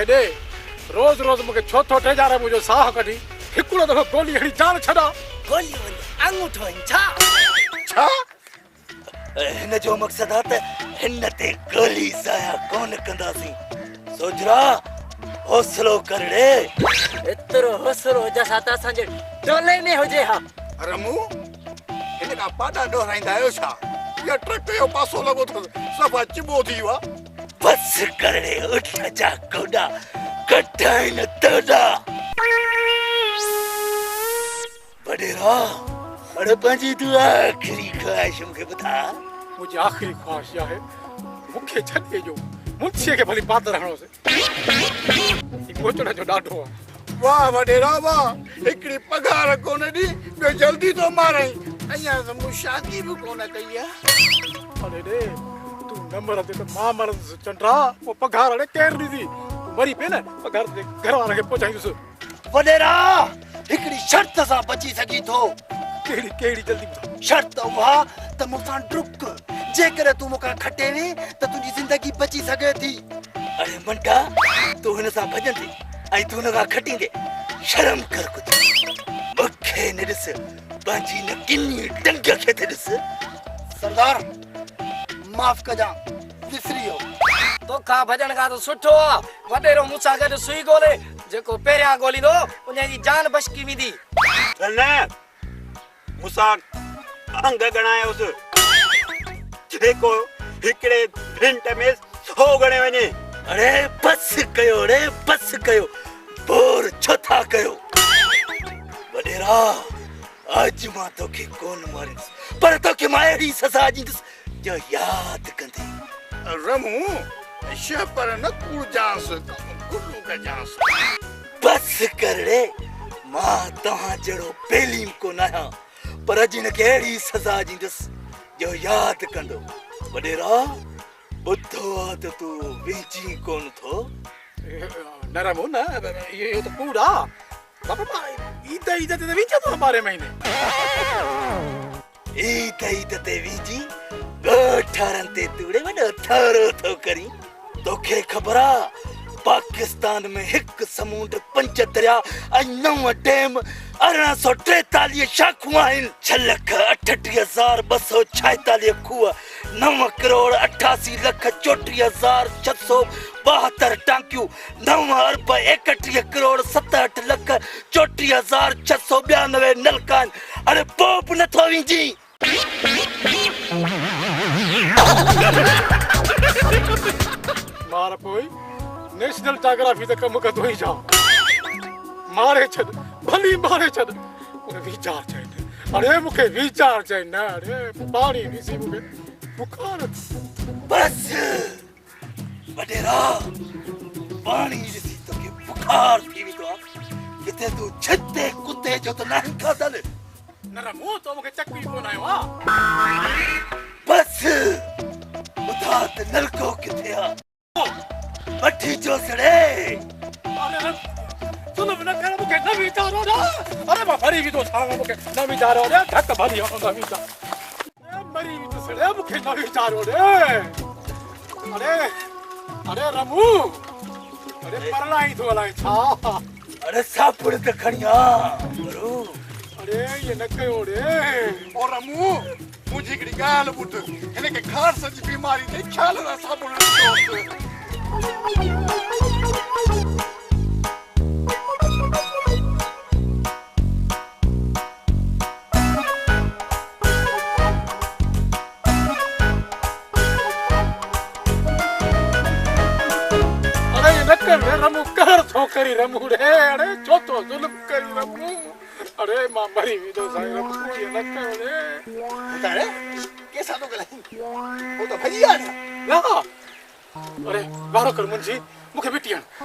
هيڏي، روز روز مون کي ڇو ٿو ڊيڄارين منهنجو ساهه ڪڍي هڪڙو دفعو گولي هڻي جان ڇڏاء. گوليون وڃي آڱوٺو هڻ ڇا؟ ڇا؟ هن جو مقصد آ ته هن تي گولي ضايع ڪونه ڪنداسين. سوجهرا حوصلو ڪر ڙي. ايترو حوصلو هجيس ها ته اسان جي ٽولي ۾ هجي ها. رمو هن کان پاڏا ڏوهرائيندا آهيو ڇا؟ يا ٽرڪ جو پاسو لڳو اٿس صفا چٻو ٿي ويو آ. بس ڪر ڙي اٺ جا گوڏا ڪڍائين توڏا. وڏيرا اڙي پنهنجي تون آخري خواهش مون کي ٻڌاء. منهنجي آخري خواهش اها آهي مون کي ڇڏي ڏيو منشيء کي ڀلي پادر هڻوس. هي پهچڻ جو ڏاڍو آ. واهه وڏيرا واهه هڪڙي پگهار ڪونه ڏي ٻيو جلدي ٿو مارائين اڃا ته مون شادي به ڪونه ڪئي آ. اڙي ڙي تون نه مرندين ته مان مرندس چنڊا پوء پگهار اڙي ڪير ڏيندي تون مري پئين نه پگهار تنهنجي گهر وارن کي پهچائيندس. وڏيرا هڪڙي شرط سان بچي سگهين ٿو. ڪهڙي ڪهڙي جلدي ٻڌاء. شرط اها ته مون سان ڊڪ جيڪڏهن تون مون کان کٽي وئين ته تنهنجي زندگي بچي سگهي ٿي. اڙي منڊا تون هن سان ڀڄندين ۽ تون هن کان کٽيندين شرم ڪر ڪجهه مون کي نه ڏس پنهنجي هن ڪني ٽنگ کي ته ڏس. سردار معاف ڪجان وسري ويو. توکان ڀڄڻ کان ته سٺو آ وڏيرو مون سان گڏ سوئي ڳولي جيڪو پهريان ڳوليندو انهي جي جان بشڪي ويندي. نه مون سان انگ ڳڻايوس، جيڪو هڪڙي منٽ ۾ سو ڳڻي وڃي. اڙي بس ڪيو اڙي بس ڪيو بور ڇو ٿا ڪيو. وڏيرا اڄ مان توکي ڪونه ماريندس پر توکي مان اهڙي سزا ڏيندس جو ياد ڪندين. رمون شهپر نه ڪوڙجانس ڪم گلو ڪجانس. بس ڪر ڙي مان توهان جهڙو بيليم ڪونه آهيان پر اڄ هن کي اهڙي سزا ڏيندس جو ياد ڪندو. وڏيرا ٻڌو آ ته تون وينجين ڪونه ٿو. نه رمون نه اهو ته ڪوڙ آ بابا مان عيد عيد تي ته وينجندو آهيان ٻارهين مهيني. عيد عيد تي وينجين ڳوٺ وارن تي توڙي وڏو ٿورو ٿو ڪرين. توکي خبر آ پاڪستان ۾ هڪ سمونڊ، پنج درياء ۽ نو ڊيم، 1843 شاخون آهن. ڇهه لک اٺٽيهه هزار ٻه سؤ ڇائيتاليهه کوهه، نو ڪروڙ اٺاسي لک چوٽيهه هزار ڇهه سؤ ٻاهتر ٽانڪيون، نو ارب ايڪٽيهه ڪروڙ ستهٺ لک چوٽيهه هزار ڇهه سؤ ٻيانوي نلڪا آهن. اڙي پوء به نٿو وينجين. مار پوء نيشنل جاگرافي تي ڪم ڪندو ئي ڇا؟ ماري ڇڏ ڀلي ماري ڇڏ مونکي ويچار چئي نه اڙي مونکي ويچار چئي نه اڙي پاڻي ڏسي مونکي بخار ٿي. بس وڏيرا پاڻي ڏسي توکي بخار ٿي ويندو آ ڪٿي تون ڇتي ڪتي جو ته ناهين کاڌل. نه رمون تو مونکي چڪ ئي ڪونه هنيو آ. بس ٻڌاء ته نلڪو ڪٿي آ. وٺي چوسڙي. اري ظلم نه ڪر مونکي نه ويچارو نه اري مان مري ويندو سانو مونکي نه ويچارو ڏي ڌڪ ڀلي هڻو نه ويچار مري ويندس ڙي مونکي نه ويچارو ڏي اڙي اڙي رمو اڙي پرڻائين ٿو الائي ڇا. اڙي ساپڙ ته کڻي آ برو. اڙي ائين نه ڪيو ڙي. او رمو منهنجي هڪڙي ڳالهه ٻڌ هن کي خارس جي بيماري اٿئي خيال سان صابڻ رکجوس. اڙي ائين نه ڪر ري رمو قهر ٿو ڪرين رمو ري اڙي ڇو ٿو ظلم ڪرين رمو اڙي مان مري ويندو سائين رمو ائين نه ڪر ري. ٻڌاء ڪنهن سان ٿو ڳالهائين هو ته ڀڄي ويا نه. اڙي وارو ڪر منهنجي مون کي وٽي هڻ.